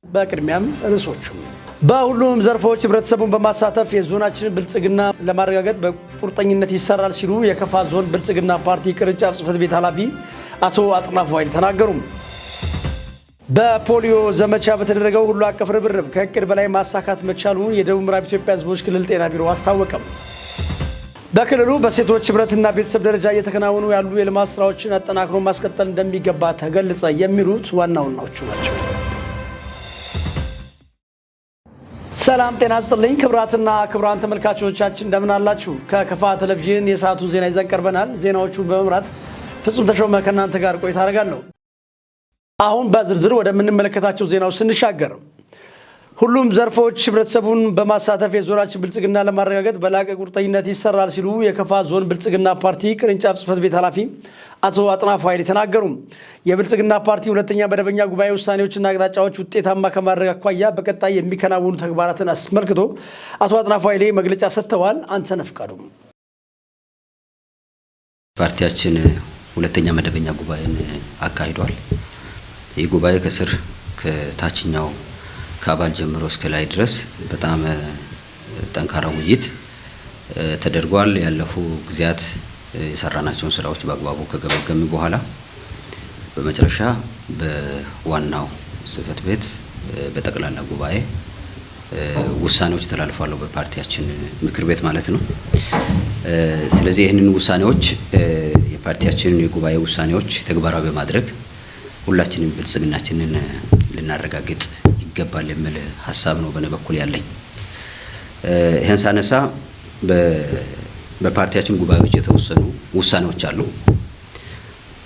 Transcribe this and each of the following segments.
በቅድሚያም ርዕሶቹም በሁሉም ዘርፎች ህብረተሰቡን በማሳተፍ የዞናችንን ብልጽግና ለማረጋገጥ በቁርጠኝነት ይሰራል ሲሉ የከፋ ዞን ብልጽግና ፓርቲ ቅርንጫፍ ጽሕፈት ቤት ኃላፊ አቶ አጥናፉ ኃይል ተናገሩ። በፖሊዮ ዘመቻ በተደረገው ሁሉ አቀፍ ርብርብ ከእቅድ በላይ ማሳካት መቻሉን የደቡብ ምዕራብ ኢትዮጵያ ህዝቦች ክልል ጤና ቢሮ አስታወቀም። በክልሉ በሴቶች ህብረትና ቤተሰብ ደረጃ እየተከናወኑ ያሉ የልማት ስራዎችን አጠናክሮ ማስቀጠል እንደሚገባ ተገለጸ። የሚሉት ዋና ዋናዎቹ ናቸው። ሰላም ጤና ይስጥልኝ ክቡራትና ክቡራን ተመልካቾቻችን፣ እንደምን አላችሁ? ከከፋ ቴሌቪዥን የሰዓቱን ዜና ይዘን ቀርበናል። ዜናዎቹን በመምራት ፍጹም ተሾመ ከእናንተ ጋር ቆይታ አደርጋለሁ። አሁን በዝርዝር ወደምንመለከታቸው ዜናዎች ስንሻገር፣ ሁሉም ዘርፎች ህብረተሰቡን በማሳተፍ የዞናችን ብልጽግና ለማረጋገጥ በላቀ ቁርጠኝነት ይሰራል ሲሉ የከፋ ዞን ብልጽግና ፓርቲ ቅርንጫፍ ጽሕፈት ቤት ኃላፊ አቶ አጥናፉ ኃይሌ ተናገሩ። የብልጽግና ፓርቲ ሁለተኛ መደበኛ ጉባኤ ውሳኔዎችና አቅጣጫዎች ውጤታማ ከማድረግ አኳያ በቀጣይ የሚከናወኑ ተግባራትን አስመልክቶ አቶ አጥናፉ ኃይሌ መግለጫ ሰጥተዋል። አንተነህ ፍቃዱ። ፓርቲያችን ሁለተኛ መደበኛ ጉባኤን አካሂዷል። ይህ ጉባኤ ከስር ከታችኛው ከአባል ጀምሮ እስከ ላይ ድረስ በጣም ጠንካራ ውይይት ተደርጓል። ያለፉ ጊዜያት የሰራናቸውን ስራዎች በአግባቡ ከገመገምን በኋላ በመጨረሻ በዋናው ጽሕፈት ቤት በጠቅላላ ጉባኤ ውሳኔዎች ተላልፏል፣ በፓርቲያችን ምክር ቤት ማለት ነው። ስለዚህ ይህንን ውሳኔዎች፣ የፓርቲያችንን የጉባኤ ውሳኔዎች ተግባራዊ በማድረግ ሁላችንም ብልጽግናችንን ልናረጋግጥ ይገባል የሚል ሀሳብ ነው በእኔ በኩል ያለኝ። ይህን ሳነሳ በፓርቲያችን ጉባኤዎች የተወሰኑ ውሳኔዎች አሉ።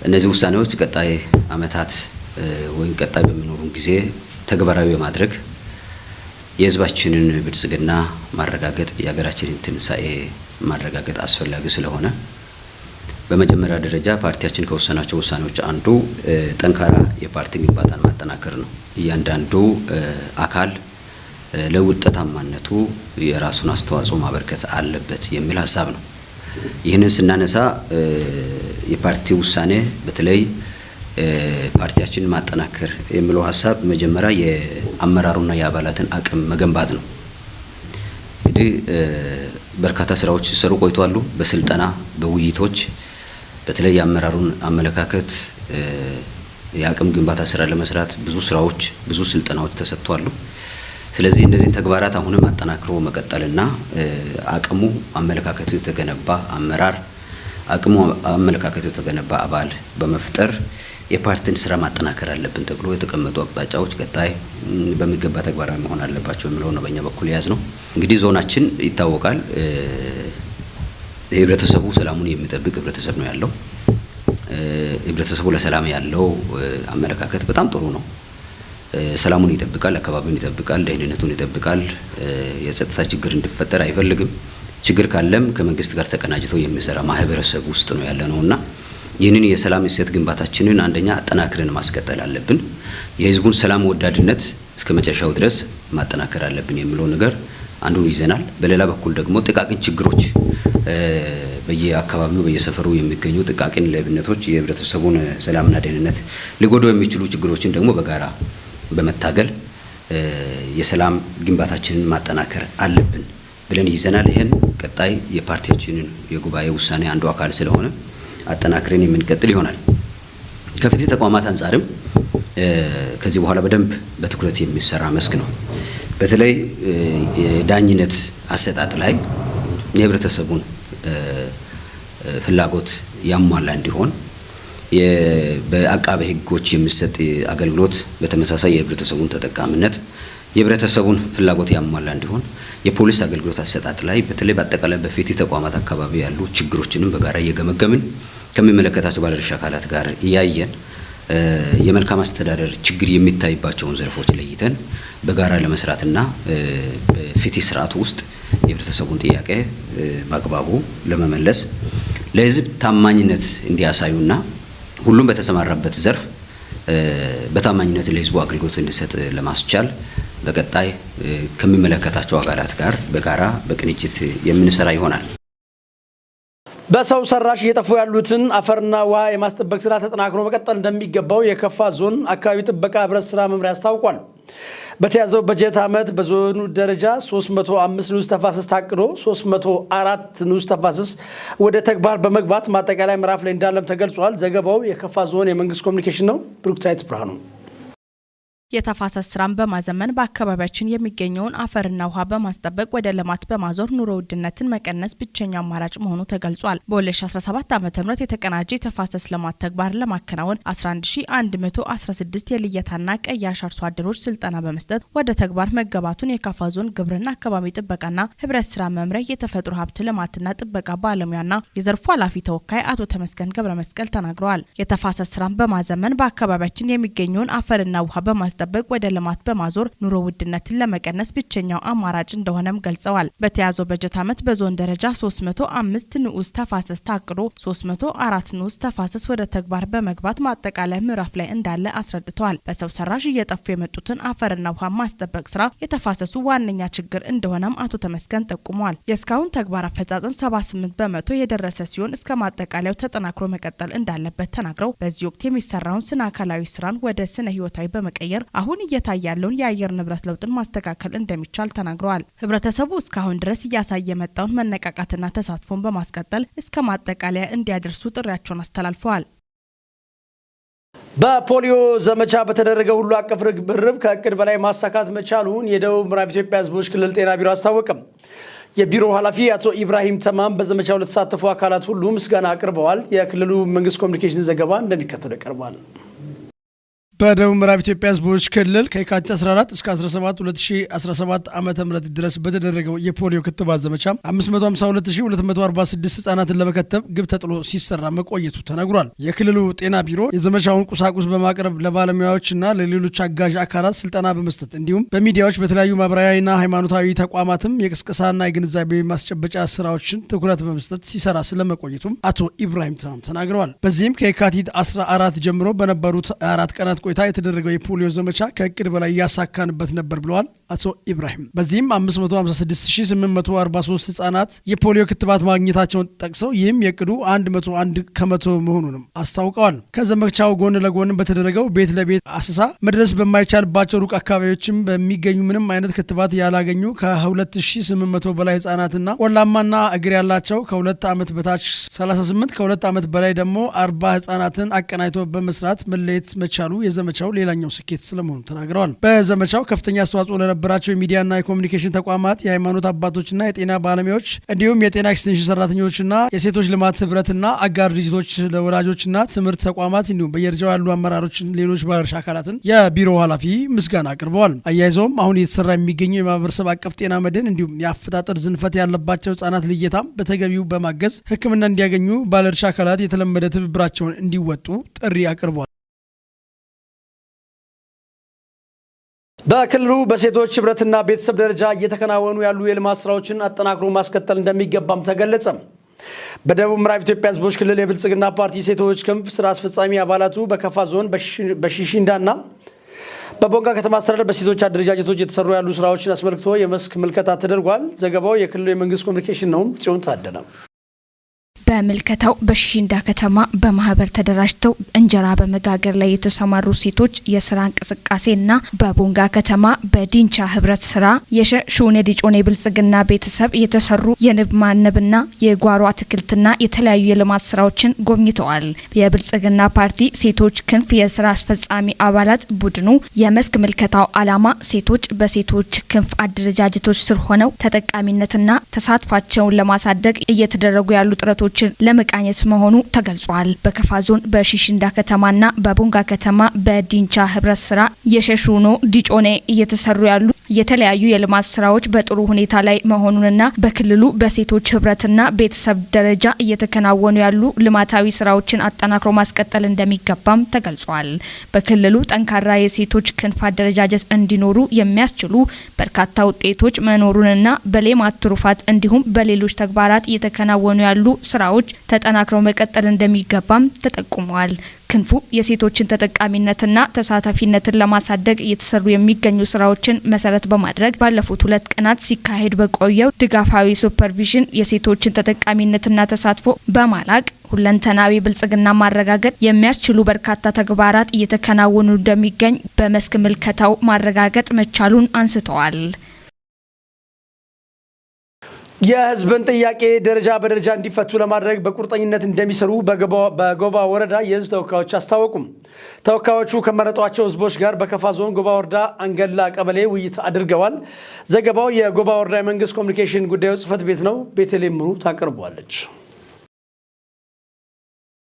እነዚህ ውሳኔዎች ቀጣይ ዓመታት ወይም ቀጣይ በሚኖሩን ጊዜ ተግባራዊ በማድረግ የሕዝባችንን ብልጽግና ማረጋገጥ፣ የሀገራችንን ትንሳኤ ማረጋገጥ አስፈላጊ ስለሆነ፣ በመጀመሪያ ደረጃ ፓርቲያችን ከወሰናቸው ውሳኔዎች አንዱ ጠንካራ የፓርቲ ግንባታን ማጠናከር ነው። እያንዳንዱ አካል ለውጤታማነቱ የራሱን አስተዋጽኦ ማበርከት አለበት የሚል ሀሳብ ነው። ይህንን ስናነሳ የፓርቲ ውሳኔ በተለይ ፓርቲያችንን ማጠናከር የሚለው ሀሳብ መጀመሪያ የአመራሩና የአባላትን አቅም መገንባት ነው። እንግዲህ በርካታ ስራዎች ሲሰሩ ቆይተዋል። በስልጠና፣ በውይይቶች በተለይ የአመራሩን አመለካከት፣ የአቅም ግንባታ ስራ ለመስራት ብዙ ስራዎች፣ ብዙ ስልጠናዎች ተሰጥተዋል። ስለዚህ እነዚህን ተግባራት አሁንም አጠናክሮ መቀጠልና አቅሙ አመለካከቱ የተገነባ አመራር፣ አቅሙ አመለካከቱ የተገነባ አባል በመፍጠር የፓርቲን ስራ ማጠናከር አለብን ተብሎ የተቀመጡ አቅጣጫዎች ቀጣይ በሚገባ ተግባራዊ መሆን አለባቸው የሚለው ነው በእኛ በኩል የያዝነው። እንግዲህ ዞናችን ይታወቃል። ህብረተሰቡ ሰላሙን የሚጠብቅ ህብረተሰብ ነው ያለው። ህብረተሰቡ ለሰላም ያለው አመለካከት በጣም ጥሩ ነው። ሰላሙን ይጠብቃል፣ አካባቢውን ይጠብቃል፣ ደህንነቱን ይጠብቃል። የጸጥታ ችግር እንዲፈጠር አይፈልግም። ችግር ካለም ከመንግስት ጋር ተቀናጅቶ የሚሰራ ማህበረሰብ ውስጥ ነው ያለ ነውና ይህንን የሰላም እሴት ግንባታችንን አንደኛ አጠናክረን ማስቀጠል አለብን። የህዝቡን ሰላም ወዳድነት እስከ መጨረሻው ድረስ ማጠናከር አለብን የሚለው ነገር አንዱን ይዘናል። በሌላ በኩል ደግሞ ጥቃቅን ችግሮች፣ በየአካባቢው በየሰፈሩ የሚገኙ ጥቃቅን ሌብነቶች፣ የህብረተሰቡን ሰላምና ደህንነት ሊጎዱ የሚችሉ ችግሮችን ደግሞ በጋራ በመታገል የሰላም ግንባታችንን ማጠናከር አለብን ብለን ይዘናል። ይህን ቀጣይ የፓርቲያችንን የጉባኤ ውሳኔ አንዱ አካል ስለሆነ አጠናክረን የምንቀጥል ይሆናል። ከፍትህ ተቋማት አንጻርም ከዚህ በኋላ በደንብ በትኩረት የሚሰራ መስክ ነው። በተለይ የዳኝነት አሰጣጥ ላይ የህብረተሰቡን ፍላጎት ያሟላ እንዲሆን፣ በአቃቤ ሕጎች የሚሰጥ አገልግሎት በተመሳሳይ የህብረተሰቡን ተጠቃሚነት፣ የህብረተሰቡን ፍላጎት ያሟላ እንዲሆን፣ የፖሊስ አገልግሎት አሰጣጥ ላይ በተለይ በአጠቃላይ በፍትህ ተቋማት አካባቢ ያሉ ችግሮችንም በጋራ እየገመገምን፣ ከሚመለከታቸው ባለድርሻ አካላት ጋር እያየን፣ የመልካም አስተዳደር ችግር የሚታይባቸውን ዘርፎች ለይተን በጋራ ለመስራትና በፍትህ ስርዓቱ ውስጥ የህብረተሰቡን ጥያቄ በአግባቡ ለመመለስ፣ ለህዝብ ታማኝነት እንዲያሳዩና ሁሉም በተሰማራበት ዘርፍ በታማኝነት ለህዝቡ አገልግሎት እንዲሰጥ ለማስቻል በቀጣይ ከሚመለከታቸው አካላት ጋር በጋራ በቅንጅት የምንሰራ ይሆናል። በሰው ሰራሽ እየጠፉ ያሉትን አፈርና ውሃ የማስጠበቅ ስራ ተጠናክሮ መቀጠል እንደሚገባው የከፋ ዞን አካባቢ ጥበቃ ህብረት ስራ መምሪያ አስታውቋል። በተያዘው በጀት ዓመት በዞኑ ደረጃ 305 ንዑስ ተፋሰስ ታቅዶ 304 ንዑስ ተፋሰስ ወደ ተግባር በመግባት ማጠቃለያ ምዕራፍ ላይ እንዳለም ተገልጿል። ዘገባው የከፋ ዞን የመንግስት ኮሚኒኬሽን ነው። ብሩክታይት ብርሃኑ። የተፋሰስ ስራን በማዘመን በአካባቢያችን የሚገኘውን አፈርና ውሃ በማስጠበቅ ወደ ልማት በማዞር ኑሮ ውድነትን መቀነስ ብቸኛው አማራጭ መሆኑ ተገልጿል። በ2017 ዓ.ም የተቀናጀ የተፋሰስ ልማት ተግባር ለማከናወን 11116 የልየታና ቀያሽ አርሶ አደሮች ስልጠና በመስጠት ወደ ተግባር መገባቱን የካፋ ዞን ግብርና፣ አካባቢ ጥበቃና ህብረት ስራ መምሪያ የተፈጥሮ ሀብት ልማትና ጥበቃ ባለሙያና የዘርፉ ኃላፊ ተወካይ አቶ ተመስገን ገብረ መስቀል ተናግረዋል። የተፋሰስ ስራን በማዘመን በአካባቢያችን የሚገኘውን አፈርና ውሃ በማስጠበቅ ወደ ልማት በማዞር ኑሮ ውድነትን ለመቀነስ ብቸኛው አማራጭ እንደሆነም ገልጸዋል። በተያዘው በጀት ዓመት በዞን ደረጃ 305 ንዑስ ተፋሰስ ታቅዶ 304 ንዑስ ተፋሰስ ወደ ተግባር በመግባት ማጠቃለያ ምዕራፍ ላይ እንዳለ አስረድተዋል። በሰው ሰራሽ እየጠፉ የመጡትን አፈርና ውሃ ማስጠበቅ ስራ የተፋሰሱ ዋነኛ ችግር እንደሆነም አቶ ተመስገን ጠቁመዋል። የእስካሁን ተግባር አፈጻጸም 78% የደረሰ ሲሆን እስከ ማጠቃለያው ተጠናክሮ መቀጠል እንዳለበት ተናግረው፣ በዚህ ወቅት የሚሰራውን ስነ አካላዊ ስራን ወደ ስነ ህይወታዊ በመቀየር አሁን እየታየ ያለውን የአየር ንብረት ለውጥን ማስተካከል እንደሚቻል ተናግረዋል። ህብረተሰቡ እስካሁን ድረስ እያሳየ የመጣውን መነቃቃትና ተሳትፎን በማስቀጠል እስከ ማጠቃለያ እንዲያደርሱ ጥሪያቸውን አስተላልፈዋል። በፖሊዮ ዘመቻ በተደረገ ሁሉ አቀፍ ርብርብ ከእቅድ በላይ ማሳካት መቻሉን የደቡብ ምዕራብ ኢትዮጵያ ህዝቦች ክልል ጤና ቢሮ አስታወቀም። የቢሮው ኃላፊ አቶ ኢብራሂም ተማም በዘመቻው ለተሳተፉ አካላት ሁሉ ምስጋና አቅርበዋል። የክልሉ መንግስት ኮሚኒኬሽን ዘገባ እንደሚከተለው ይቀርባል። በደቡብ ምዕራብ ኢትዮጵያ ህዝቦች ክልል ከየካቲት 14 እስከ 17 2017 ዓ ም ድረስ በተደረገው የፖሊዮ ክትባት ዘመቻ 552246 ህጻናትን ለመከተብ ግብ ተጥሎ ሲሰራ መቆየቱ ተነግሯል። የክልሉ ጤና ቢሮ የዘመቻውን ቁሳቁስ በማቅረብ ለባለሙያዎችና ለሌሎች አጋዥ አካላት ስልጠና በመስጠት እንዲሁም በሚዲያዎች፣ በተለያዩ ማህበራዊና ሃይማኖታዊ ተቋማትም የቅስቀሳና የግንዛቤ ማስጨበጫ ስራዎችን ትኩረት በመስጠት ሲሰራ ስለመቆየቱም አቶ ኢብራሂም ተማም ተናግረዋል። በዚህም ከየካቲት 14 ጀምሮ በነበሩት 4 ቀናት ቆይታ የተደረገው የፖሊዮ ዘመቻ ከእቅድ በላይ እያሳካንበት ነበር ብለዋል አቶ ኢብራሂም። በዚህም 556843 ህጻናት የፖሊዮ ክትባት ማግኘታቸውን ጠቅሰው ይህም የእቅዱ 101% መሆኑንም አስታውቀዋል። ከዘመቻው ጎን ለጎን በተደረገው ቤት ለቤት አሰሳ መድረስ በማይቻልባቸው ሩቅ አካባቢዎችም በሚገኙ ምንም አይነት ክትባት ያላገኙ ከ2800 በላይ ህጻናትና ቆላማና እግር ያላቸው ከ2 ዓመት በታች 38፣ ከ2 ዓመት በላይ ደግሞ 40 ህጻናትን አቀናጅቶ በመስራት መለየት መቻሉ የዘመቻው ሌላኛው ስኬት ስለመሆኑ ተናግረዋል። በዘመቻው ከፍተኛ አስተዋጽኦ ለነበራቸው የሚዲያና የኮሚኒኬሽን ተቋማት፣ የሃይማኖት አባቶችና የጤና ባለሙያዎች እንዲሁም የጤና ኤክስቴንሽን ሰራተኞችና የሴቶች ልማት ህብረትና አጋር ድርጅቶች፣ ለወላጆችና ትምህርት ተቋማት እንዲሁም በየደረጃው ያሉ አመራሮችን፣ ሌሎች ባለድርሻ አካላትን የቢሮው ኃላፊ ምስጋና አቅርበዋል። አያይዘውም አሁን እየተሰራ የሚገኘው የማህበረሰብ አቀፍ ጤና መድህን እንዲሁም የአፈጣጠር ዝንፈት ያለባቸው ህጻናት ልየታም በተገቢው በማገዝ ሕክምና እንዲያገኙ ባለድርሻ አካላት የተለመደ ትብብራቸውን እንዲወጡ ጥሪ አቅርበዋል። በክልሉ በሴቶች ህብረትና ቤተሰብ ደረጃ እየተከናወኑ ያሉ የልማት ስራዎችን አጠናክሮ ማስቀጠል እንደሚገባም ተገለጸ። በደቡብ ምዕራብ ኢትዮጵያ ህዝቦች ክልል የብልጽግና ፓርቲ ሴቶች ክንፍ ስራ አስፈጻሚ አባላቱ በከፋ ዞን በሺሺንዳና በቦንጋ ከተማ አስተዳደር በሴቶች አደረጃጀቶች የተሰሩ ያሉ ስራዎችን አስመልክቶ የመስክ ምልከታ ተደርጓል። ዘገባው የክልሉ የመንግስት ኮሚኒኬሽን ነው። ጽዮን ታደለ። በምልከታው በሺሽንዳ ከተማ በማህበር ተደራጅተው እንጀራ በመጋገር ላይ የተሰማሩ ሴቶች የስራ እንቅስቃሴና በቦንጋ ከተማ በዲንቻ ህብረት ስራ የሸሾኔ ዲጮኔ ብልጽግና ቤተሰብ የተሰሩ የንብ ማነብና የጓሮ አትክልትና የተለያዩ የልማት ስራዎችን ጎብኝተዋል። የብልጽግና ፓርቲ ሴቶች ክንፍ የስራ አስፈጻሚ አባላት ቡድኑ የመስክ ምልከታው ዓላማ ሴቶች በሴቶች ክንፍ አደረጃጀቶች ስር ሆነው ተጠቃሚነትና ተሳትፏቸውን ለማሳደግ እየተደረጉ ያሉ ጥረቶችን ለመቃኘት መሆኑ ተገልጿል። በከፋ ዞን በሺሽንዳ ከተማና በቦንጋ ከተማ በዲንቻ ህብረት ስራ የሸሹኖ ዲጮኔ እየተሰሩ ያሉ የተለያዩ የልማት ስራዎች በጥሩ ሁኔታ ላይ መሆኑንና በክልሉ በሴቶች ህብረትና ቤተሰብ ደረጃ እየተከናወኑ ያሉ ልማታዊ ስራዎችን አጠናክሮ ማስቀጠል እንደሚገባም ተገልጿል። በክልሉ ጠንካራ የሴቶች ክንፍ አደረጃጀት እንዲኖሩ የሚያስችሉ በርካታ ውጤቶች መኖሩንና በሌማት ትሩፋት እንዲሁም በሌሎች ተግባራት እየተከናወኑ ያሉ ስራዎች ተጠናክረው መቀጠል እንደሚገባም ተጠቁመዋል። ክንፉ የሴቶችን ተጠቃሚነትና ተሳታፊነትን ለማሳደግ እየተሰሩ የሚገኙ ስራዎችን መሰረት በማድረግ ባለፉት 2 ቀናት ሲካሄድ በቆየው ድጋፋዊ ሱፐርቪዥን የሴቶችን ተጠቃሚነትና ተሳትፎ በማላቅ ሁለንተናዊ ብልጽግና ማረጋገጥ የሚያስችሉ በርካታ ተግባራት እየተከናወኑ እንደሚገኝ በመስክ ምልከታው ማረጋገጥ መቻሉን አንስተዋል። የህዝብን ጥያቄ ደረጃ በደረጃ እንዲፈቱ ለማድረግ በቁርጠኝነት እንደሚሰሩ በጎባ ወረዳ የህዝብ ተወካዮች አስታወቁም። ተወካዮቹ ከመረጧቸው ህዝቦች ጋር በከፋ ዞን ጎባ ወረዳ አንገላ ቀበሌ ውይይት አድርገዋል። ዘገባው የጎባ ወረዳ የመንግስት ኮሚኒኬሽን ጉዳዮች ጽህፈት ቤት ነው። ቤተልሔም ምሩ ታቀርበዋለች።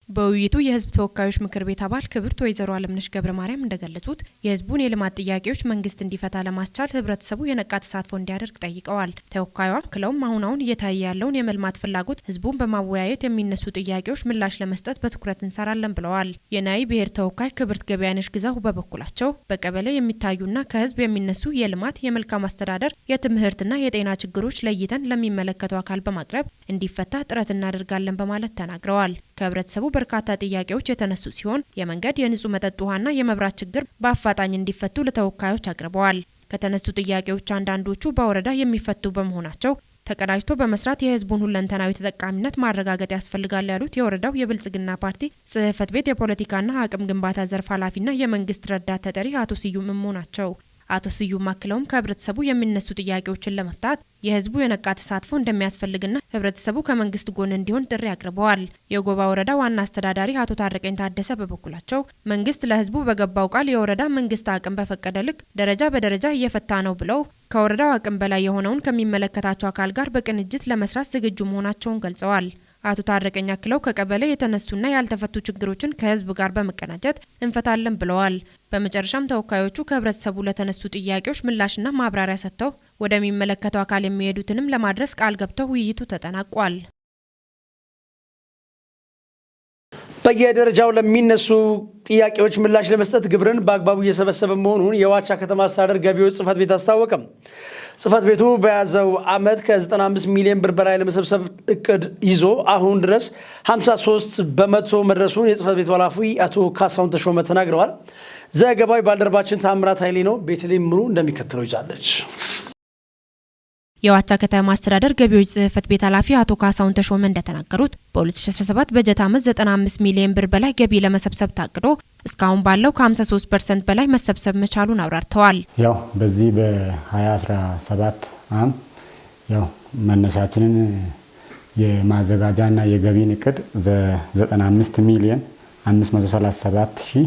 በውይይቱ የህዝብ ተወካዮች ምክር ቤት አባል ክብርት ወይዘሮ አለምነሽ ገብረ ማርያም እንደገለጹት፣ የህዝቡን የልማት ጥያቄዎች መንግስት እንዲፈታ ለማስቻል ህብረተሰቡ የነቃ ተሳትፎ እንዲያደርግ ጠይቀዋል። ተወካዩ አክለውም አሁን አሁን እየታየ ያለውን የመልማት ፍላጎት ህዝቡን በማወያየት የሚነሱ ጥያቄዎች ምላሽ ለመስጠት በትኩረት እንሰራለን ብለዋል። የናይ ብሔር ተወካይ ክብርት ገበያነሽ ግዛው በበኩላቸው፣ በቀበሌ የሚታዩና ከህዝብ የሚነሱ የልማት፣ የመልካም አስተዳደር፣ የትምህርትና የጤና ችግሮች ለይተን ለሚመለከተው አካል በማቅረብ እንዲፈታ ጥረት እናደርጋለን በማለት ተናግረዋል። ከህብረተሰቡ በርካታ ጥያቄዎች የተነሱ ሲሆን፣ የመንገድ፣ የንጹህ መጠጥ ውሃና የመብራት ችግር በአፋጣኝ እንዲፈቱ ለተወካዮች አቅርበዋል። ከተነሱ ጥያቄዎች አንዳንዶቹ በወረዳ የሚፈቱ በመሆናቸው ተቀናጅቶ በመስራት የህዝቡን ሁለንተናዊ ተጠቃሚነት ማረጋገጥ ያስፈልጋል ያሉት የወረዳው የብልጽግና ፓርቲ ጽህፈት ቤት የፖለቲካና አቅም ግንባታ ዘርፍ ኃላፊና የመንግስት ረዳት ተጠሪ አቶ ስዩም እሞ ናቸው። አቶ ስዩም አክለውም ከህብረተሰቡ የሚነሱ ጥያቄዎችን ለመፍታት የህዝቡ የነቃ ተሳትፎ እንደሚያስፈልግና ህብረተሰቡ ከመንግስት ጎን እንዲሆን ጥሪ አቅርበዋል። የጎባ ወረዳ ዋና አስተዳዳሪ አቶ ታረቀኝ ታደሰ በበኩላቸው፣ መንግስት ለህዝቡ በገባው ቃል የወረዳ መንግስት አቅም በፈቀደ ልክ ደረጃ በደረጃ እየፈታ ነው ብለው፣ ከወረዳው አቅም በላይ የሆነውን ከሚመለከታቸው አካል ጋር በቅንጅት ለመስራት ዝግጁ መሆናቸውን ገልጸዋል። አቶ ታረቀኝ አክለው ከቀበሌ የተነሱና ያልተፈቱ ችግሮችን ከህዝብ ጋር በመቀናጀት እንፈታለን ብለዋል። በመጨረሻም ተወካዮቹ ከህብረተሰቡ ለተነሱ ጥያቄዎች ምላሽና ማብራሪያ ሰጥተው ወደሚመለከተው አካል የሚሄዱትንም ለማድረስ ቃል ገብተው ውይይቱ ተጠናቋል። በየደረጃው ለሚነሱ ጥያቄዎች ምላሽ ለመስጠት ግብርን በአግባቡ እየሰበሰበ መሆኑን የዋቻ ከተማ አስተዳደር ገቢዎች ጽህፈት ቤት አስታወቀም። ጽህፈት ቤቱ በያዘው ዓመት ከ95 ሚሊዮን ብር በላይ ለመሰብሰብ እቅድ ይዞ አሁን ድረስ 53% መድረሱን የጽህፈት ቤቱ ኃላፊ አቶ ካሳሁን ተሾመ ተናግረዋል። ዘገባው ባልደረባችን ታምራት ኃይሌ ነው። ቤተልሔም ምሩ እንደሚከተለው ይዛለች። የዋቻ ከተማ አስተዳደር ገቢዎች ጽህፈት ቤት ኃላፊ አቶ ካሳሁን ተሾመ እንደተናገሩት፣ በ2017 በጀት ዓመት 95 ሚሊዮን ብር በላይ ገቢ ለመሰብሰብ ታቅዶ እስካሁን ባለው ከ53% በላይ መሰብሰብ መቻሉን አብራርተዋል። ያው በዚህ በ2017 ዓ.ም ያው መነሻችንን የማዘጋጃና የገቢን እቅድ 95 ሚሊዮን 537 ሺህ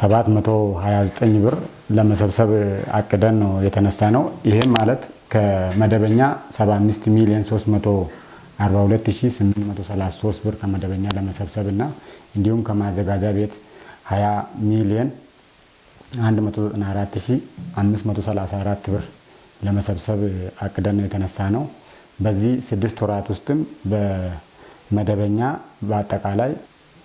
729 ብር ለመሰብሰብ አቅደን ነው የተነሳ ነው። ይህም ማለት ከመደበኛ 75 ሚሊዮን 342833 ብር ከመደበኛ ለመሰብሰብ እና እንዲሁም ከማዘጋጃ ቤት 20 ሚሊዮን 194534 ብር ለመሰብሰብ አቅደን ነው የተነሳ ነው። በዚህ 6 ወራት ውስጥም በመደበኛ በአጠቃላይ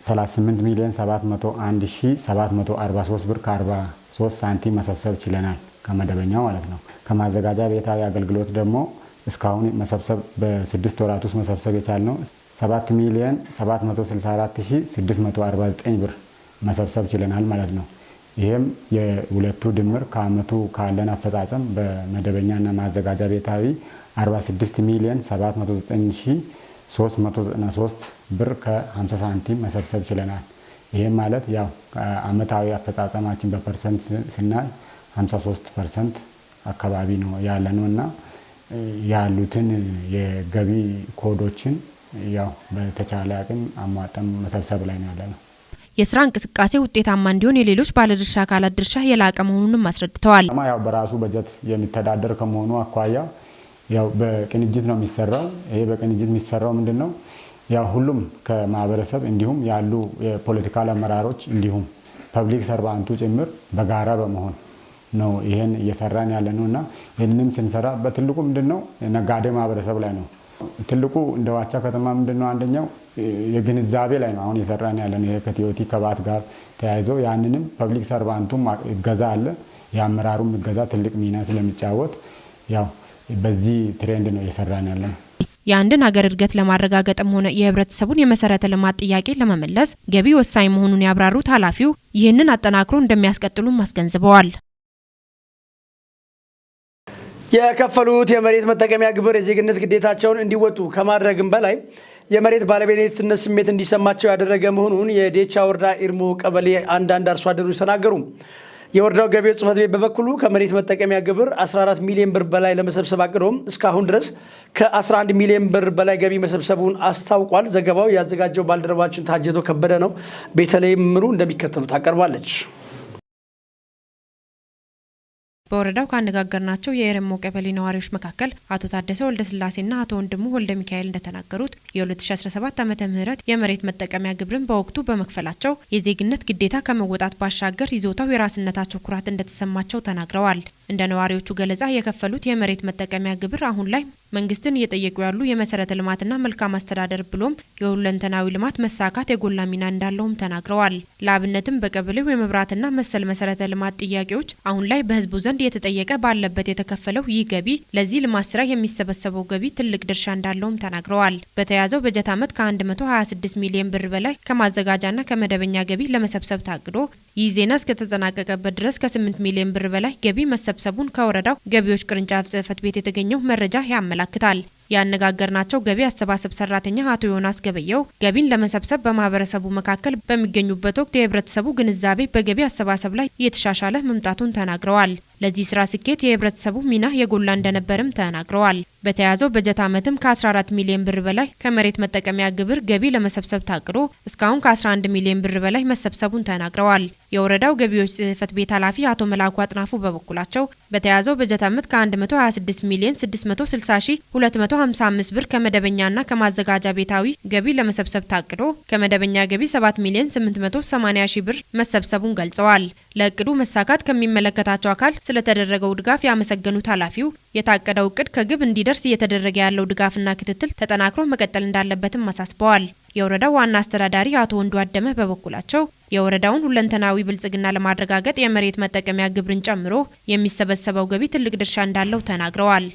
38 ሚሊዮን 701743 ብር ከ43 ሳንቲም መሰብሰብ ችለናል። ከመደበኛው ማለት ነው። ከማዘጋጃ ቤታዊ አገልግሎት ደግሞ እስካሁን መሰብሰብ በ6 ወራት ውስጥ መሰብሰብ የቻልነው 7 ሚሊዮን 764649 ብር መሰብሰብ ችለናል ማለት ነው። ይህም የሁለቱ ድምር ከአመቱ ካለን አፈጻጸም በመደበኛና ማዘጋጃ ቤታዊ 46 ሚሊዮን 709393 ብር ከ50 ሳንቲም መሰብሰብ ችለናል። ይህም ማለት ያው አመታዊ አፈጻጸማችን በ percent ስናይ 53% አካባቢ ነው ያለ ነው እና ያሉትን የገቢ ኮዶችን ያው በተቻለ አቅም አሟጠን መሰብሰብ ላይ ነው ያለ ነው። የስራ እንቅስቃሴ ውጤታማ እንዲሆን የሌሎች ባለድርሻ አካላት ድርሻ የላቀ መሆኑንም አስረድተዋል። ያው በራሱ በጀት የሚተዳደር ከመሆኑ አኳያ ያው በቅንጅት ነው የሚሰራው። ይሄ በቅንጅት የሚሰራው ምንድን ነው? ያው ሁሉም ከማህበረሰብ እንዲሁም ያሉ የ political አመራሮች እንዲሁም public servant ኡ ጭምር በጋራ በመሆን ነው ይሄን እየሰራን ያለ ነው እና ይህንንም ስንሰራ በትልቁ ምንድን ነው ነጋዴ ማህበረሰብ ላይ ነው። ትልቁ እንደ ዋቻ ከተማ ምንድን ነው አንደኛው የግንዛቤ ላይ ነው አሁን እየሰራን ያለ ነው። ይሄ ከ TOT ከባት ጋር ተያይዞ ያንንም public servant ኡም እገዛ አለ፣ የአመራሩም እገዛ ትልቅ ሚና ስለሚጫወት ያው በዚህ trend ነው እየሰራን ያለ ነው። የአንድን ሀገር እድገት ለማረጋገጥም ሆነ የህብረተሰቡን የመሰረተ ልማት ጥያቄ ለመመለስ ገቢ ወሳኝ መሆኑን ያብራሩት ኃላፊው ይህንን አጠናክሮ እንደሚያስቀጥሉም አስገንዝበዋል። የከፈሉት የመሬት መጠቀሚያ ግብር የዜግነት ግዴታቸውን እንዲወጡ ከማድረግም በላይ የመሬት ባለቤትነት ስሜት እንዲሰማቸው ያደረገ መሆኑን የዴቻ ወረዳ ኢርሞ ቀበሌ አንዳንድ አርሶ አደሮች ተናገሩ። የወረዳው ገቢዎች ጽሕፈት ቤት በበኩሉ ከመሬት መጠቀሚያ ግብር 14 ሚሊዮን ብር በላይ ለመሰብሰብ አቅዶ እስካሁን ድረስ ከ11 ሚሊዮን ብር በላይ ገቢ መሰብሰቡን አስታውቋል። ዘገባው ያዘጋጀው ባልደረባችን ታጀቶ ከበደ ነው። ቤተልሔም ምሩ እንደሚከተሉት ታቀርባለች። በወረዳው ካነጋገርናቸው የኤረሞ ቀበሌ ነዋሪዎች መካከል አቶ ታደሰ ወልደ ስላሴና አቶ ወንድሙ ወልደ ሚካኤል እንደተናገሩት የ2017 ዓመተ ምህረት የመሬት መጠቀሚያ ግብርን በወቅቱ በመክፈላቸው የዜግነት ግዴታ ከመወጣት ባሻገር ይዞታው የራስነታቸው ኩራት እንደተሰማቸው ተናግረዋል። እንደ ነዋሪዎቹ ገለጻ የከፈሉት የመሬት መጠቀሚያ ግብር አሁን ላይ መንግስትን እየጠየቁ ያሉ የመሰረተ ልማትና መልካም አስተዳደር ብሎም የሁለንተናዊ ልማት መሳካት የጎላ ሚና እንዳለውም ተናግረዋል። ለአብነትም በቀበሌው የመብራትና መሰል መሰረተ ልማት ጥያቄዎች አሁን ላይ በህዝቡ ዘንድ እየተጠየቀ ባለበት የተከፈለው ይህ ገቢ ለዚህ ልማት ስራ የሚሰበሰበው ገቢ ትልቅ ድርሻ እንዳለውም ተናግረዋል። በተያዘው በጀት ዓመት ከ126 ሚሊዮን ብር በላይ ከማዘጋጃና ከመደበኛ ገቢ ለመሰብሰብ ታቅዶ ይህ ዜና እስከተጠናቀቀበት ድረስ ከ8 ሚሊዮን ብር በላይ ገቢ መሰብሰቡን ከወረዳው ገቢዎች ቅርንጫፍ ጽሕፈት ቤት የተገኘው መረጃ ያመላክታል። ያነጋገርናቸው ገቢ አሰባሰብ ሰራተኛ አቶ ዮናስ ገበየው ገቢን ለመሰብሰብ በማህበረሰቡ መካከል በሚገኙበት ወቅት የህብረተሰቡ ግንዛቤ በገቢ አሰባሰብ ላይ እየተሻሻለ መምጣቱን ተናግረዋል። ለዚህ ስራ ስኬት የህብረተሰቡ ሚና የጎላ እንደነበርም ተናግረዋል። በተያዘው በጀት ዓመትም ከ14 ሚሊዮን ብር በላይ ከመሬት መጠቀሚያ ግብር ገቢ ለመሰብሰብ ታቅዶ እስካሁን ከ11 ሚሊዮን ብር በላይ መሰብሰቡን ተናግረዋል። የወረዳው ገቢዎች ጽሕፈት ቤት ኃላፊ አቶ መላኩ አጥናፉ በበኩላቸው በተያዘው በጀት ዓመት ከ126 ሚሊዮን 660 ሺህ 255 ብር ከመደበኛና ከማዘጋጃ ቤታዊ ገቢ ለመሰብሰብ ታቅዶ ከመደበኛ ገቢ 7 ሚሊዮን 880 ሺህ ብር መሰብሰቡን ገልጸዋል። ለእቅዱ መሳካት ከሚመለከታቸው አካል ስለተደረገው ድጋፍ ያመሰገኑት ኃላፊው የታቀደው እቅድ ከግብ እንዲደርስ እየተደረገ ያለው ድጋፍና ክትትል ተጠናክሮ መቀጠል እንዳለበትም አሳስበዋል። የወረዳው ዋና አስተዳዳሪ አቶ ወንዱ አደመ በበኩላቸው የወረዳውን ሁለንተናዊ ብልጽግና ለማረጋገጥ የመሬት መጠቀሚያ ግብርን ጨምሮ የሚሰበሰበው ገቢ ትልቅ ድርሻ እንዳለው ተናግረዋል።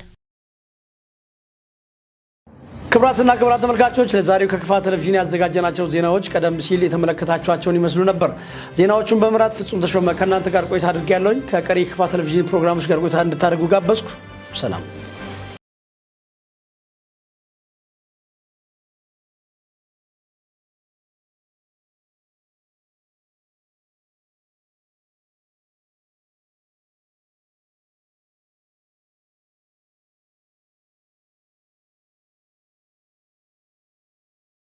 ክቡራትና ክቡራን ተመልካቾች፣ ለዛሬው ከክፋ ቴሌቪዥን ያዘጋጀናቸው ዜናዎች ቀደም ሲል የተመለከታችኋቸውን ይመስሉ ነበር። ዜናዎቹን በመምራት ፍጹም ተሾመ ከእናንተ ጋር ቆይታ አድርጌያለሁኝ። ከቀሪ ክፋ ቴሌቪዥን ፕሮግራሞች ጋር ቆይታ እንድታደርጉ ጋበዝኩ። ሰላም።